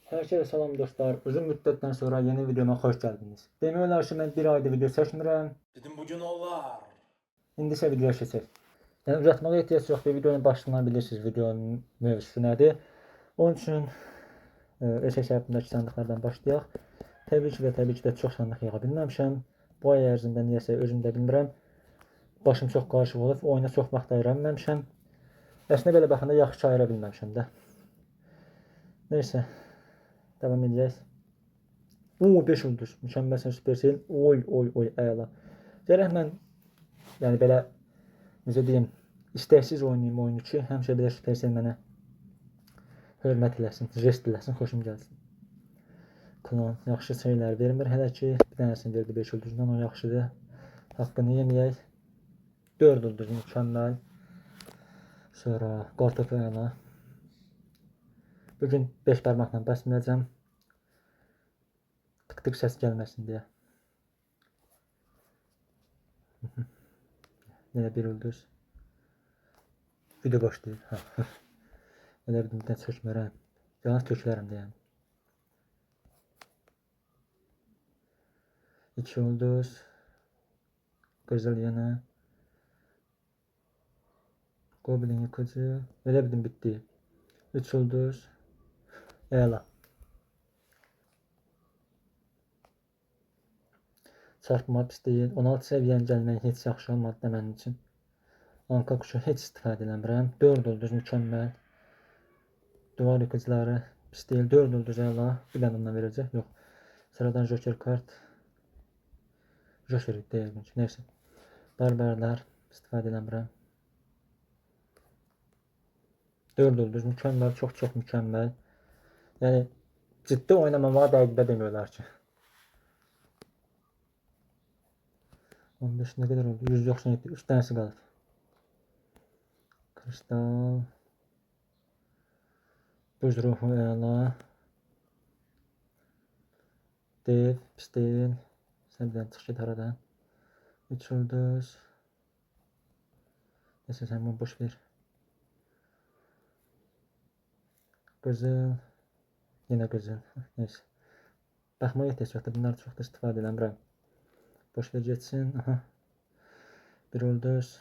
Herkese salam dostlar. Uzun müddətdən sonra yeni videoma xoş gəldiniz. Demək olar ki, mən bir aydır video çəkmirəm. Dedim bugün olar. İndi isə videoya keçək. Yəni uzatmağa ehtiyac yoxdur. Videonun başlığından bilirsiniz videonun mövzusu nədir. Onun üçün öz hesabımdakı sandıqlardan başlayaq. Təbii ki də çox sandıq yığa bilməmişəm. Bu ay ərzində niyəsə özüm də bilmirəm. Başım çox qarışıq olub, oyuna çox vaxt ayıra bilməmişəm. Əslində belə baxanda yaxşı ki ayıra bilməmişəm də. Neyse, davam edəcək. Oo 5 ulduz. Mükəmməlsən, süpersin. Oy, oy, oy, əla. Gərək mən yəni belə necə deyim, istəksiz oynayım oyunu ki, həmişə belə Supercell mənə hörmət eləsin, jest eləsin, xoşum gəlsin. Klon yaxşı şeylər vermir hələ ki. Bir dənəsini verdi 5 ulduzdan, o yaxşıdır. Haqqını yeməyək. 4 ulduz mükəmməl. Sonra qartopu əla. Bugün 5 barmaqla basmayacağam. Tık tık səs gəlməsin deyə. Yenə bir ulduz. Video başlayır. Ha. Elə bildim bir dənə çökmərəm. Yalnız tökülərəm də yəni. 2 ulduz. Qızıl yenə. Goblin yıkıcı. Elə bildim bitdi. 3 ulduz. Əla. Çarpma pis deyil. 16 səviyyəni gəlmək heç yaxşı olmadı da mənim üçün. Anka quşu heç istifadə eləmirəm. 4 ulduz mükəmməl. Duvar yıkıcıları pis deyil. 4 ulduz əla. Bir dənə ondan verəcək. Yox. Sıradan Joker kart. Joker deyil. Neyse. Barbarlar istifadə eləmirəm. 4 ulduz mükəmməl. Çox-çox mükəmməl. Yəni ciddi oynamamağa dəqiqdə demək olar ki. 15 nə qədər oldu? 197. 3 dənəsi qalıb. Kristal. Buz ruhu əla. Dev, pis deyil. Sən bir dənə çıx get aradan. 3 ulduz. Neyse sən bunu boş ver. Qızıl. Yenə qızıl. Neyse. Baxmağa ehtiyac yoxdur. Bunları çox da istifadə eləmirəm. Boş ver getsin. Aha. Bir ulduz.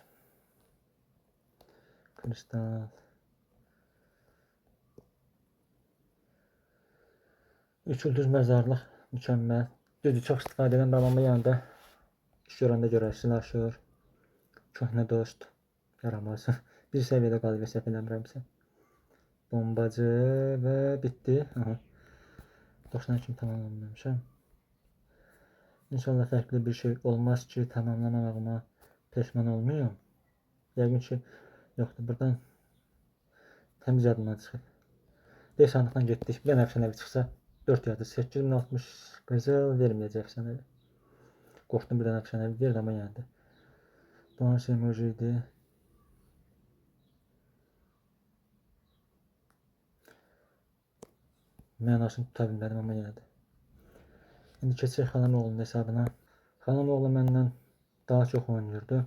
Kristal. 3 ulduz məzarlıq. Mükəmməl. Düzdür, çox istifadə eləmirəm, amma yəni də iş görəndə görək. Slasher. Köhnə dost. Yaramaz. Bir səviyyədə qalıb səhv eləmirəmsə. Bombacı və bitdi. Aha. 92 tamamlamamışam. İnşallah fərqli bir şey olmaz ki, tamamlamamağıma peşman olmayım. Yəqin ki, yoxdur. Buradan təmiz yadımdan çıxıb. Dev sandıqdan getdik. Bir dənə əfsanəvi çıxsa 4 yazdı. 8060 qızıl verməyəcək əfsanəvi. Qorxdum bir dənə əfsanəvi verdi, amma yəni də. Bonus emoji idi. Mənasını tuta bilmədim, amma yenə də. İndi keçək xalam oğlunun hesabına. Xalam oğlu məndən daha çox oynayırdı.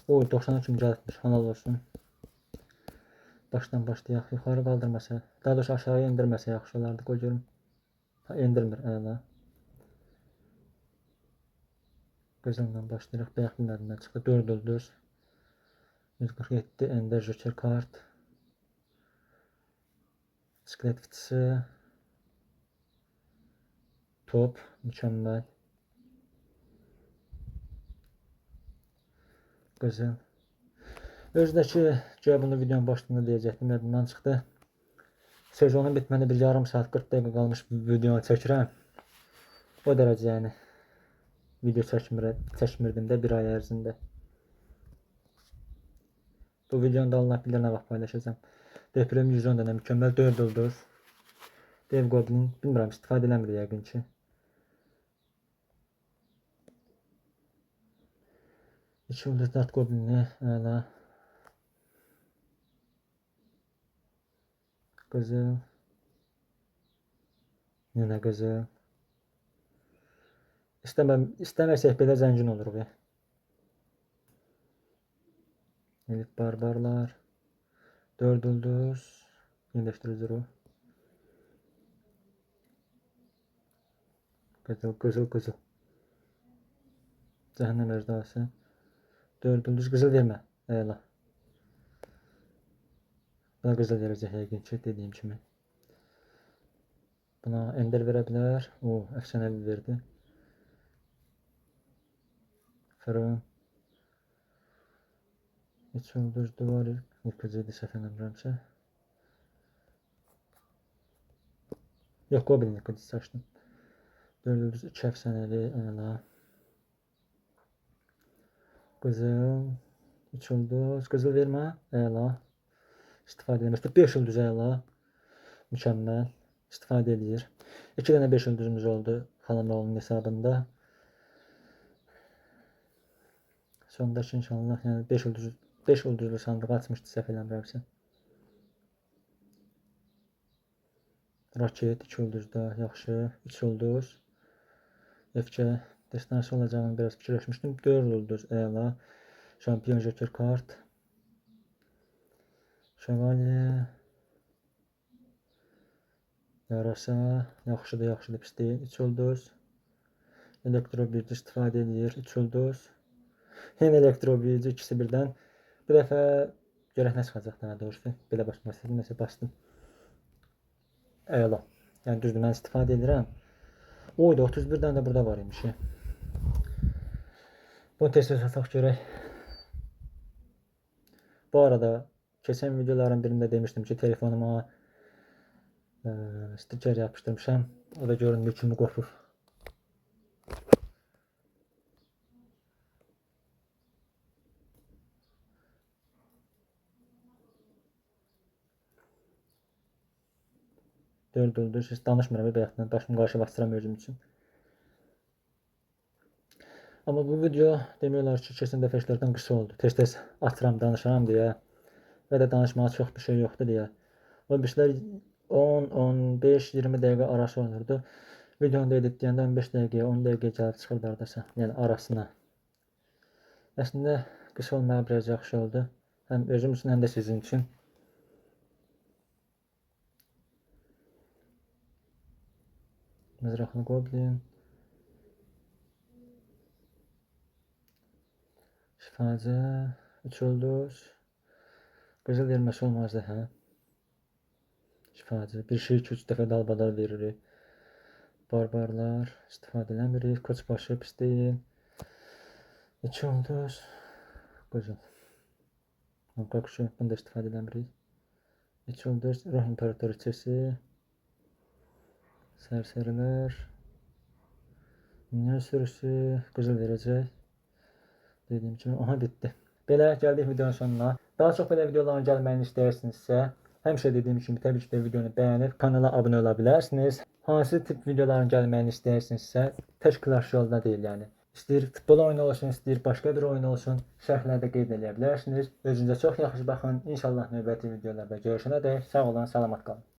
O 90-a kimi gəlibmiş, halal olsun. Başdan başlayaq. Yuxarı qaldırmasa, daha doğrusu aşağıya endirməsə yaxşı olardı. Qoy görüm. Ha, endirmir, əla. Qızılla başlayırıq. Bayaq bilmədimdən çıxdı. 4 ulduz. 147 Ender Joker kart. Skelet fıçısı. Top. Mükəmməl. Qızıl. Özü də ki, güya bunu videonun başında deyəcəkdim, yadımdan çıxdı. Sezonun bitməyinə bir yarım saat 40 dəqiqə qalmış videonu çəkirəm. O dərəcə yəni video çəkmirdim də bir ay ərzində. Bu videonu da Allah bilir nə vaxt paylaşacağam. Deprem 110 dənə mükəmməl 4 ulduz. Dev Goblin bilmirəm istifadə eləmir yəqin ki. 2 ulduz Dart Goblin'i əla. Qızıl. Yenə qızıl. İstəməsək belə zəngin oluruq ya. Elit barbarlar. 4 ulduz. Yerleştirici ruh. Qızıl, qızıl, qızıl. Cəhənnəm əjdahası. 4 ulduz qızıl vermə. Əla. Buna qızıl verəcək yəqin ki, dediyim kimi. Buna ender verə bilər. O, əfsanəvi verdi. Fırın. 3 ulduz duvar yıkıcıydı səhv eləmirəmsə. Yox, Goblin yıkıcısı açdım. 4 ulduz 2 əfsanəvi, əla. Qızıl. 3 ulduz. Qızıl vermə. Əla. İstifadə eləmək. 5 ulduz əla. Mükəmməl. İstifadə eləyir. 2 dənə 5 ulduzumuz oldu xalamoğlunun hesabında. Sondakı inşallah, yəni 5 ulduz 5 ulduzlu sandıq açmışdı səhv eləmirəmsə. Raket 2 ulduzda yaxşı. 3 ulduz. FK destansı olacağını biraz fikirləşmişdim. 4 ulduz əla. Şampiyon Joker kart. Şövalye. Yarasa. Yaxşıdır, yaxşıdır, pis deyil. 3 ulduz. Elektrobüyücü istifadə edir. 3 ulduz. Yenə elektrobüyücü ikisi birdən. Bu dəfə görək nə çıxacaq daha doğrusu. Belə basmaq istədim, nəsə bastım. Əla. Yəni düzdür, mən istifadə edirəm. Oyda 31 dənə də burada var imiş. Bunu tez-tez sataq görək. Bu arada keçən videoların birində demişdim ki, telefonuma stiker yapışdırmışam. O da göründüyü kimi qopub. Dörd ulduz. Heç danışmıram bayaqdan. Başım qarşı bastıram özüm üçün. Amma bu video demək olar ki, keçən dəfələrdən qısa oldu. Tez-tez atıram, danışaram deyə və də danışmağa çox bir şey yoxdur deyə. O birislər 10, 15, 20 dəqiqə arası olurdu. Videonu da editləyəndə 15 dəqiqəyə, 10 dəqiqəyə gəlib çıxırdı hardasa. Yəni arasına. Əslində qısa olmağı biraz yaxşı oldu. Həm özüm üçün, həm də sizin üçün. Mızraqlı Goblin. Şifacı. 3 ulduz. Qızıl verməsi olmazdı, hə? Şifacı. Bir şey 2-3 dəfə dalbadal veririk. Barbarlar. İstifadə eləmirik. Koçbaşı pis deyil. 2 ulduz. Qızıl. Anqa quşu. Bunu da istifadə eləmirik. 3 ulduz. Ruh İmperatoriçesi. Sərsərilər. Minyon sürüsü. Qızıl verəcək. Dediyim kimi. Aha bitdi. Belə gəldik videonun sonuna. Daha çox belə videoların gəlməyini istəyirsinizsə, həmişə dediyim kimi təbii ki də videonu bəyənib kanala abunə ola bilərsiniz. Hansı tip videoların gəlməyini istəyirsinizsə, tək Clash Royale deyil yəni. İstəyir futbol oyunu olsun, istəyir başqa bir oyun olsun, şərhlərdə qeyd eləyə bilərsiniz. Özünüzə çox yaxşı baxın. İnşallah növbəti videolarda görüşənədək sağ olun, salamat qalın.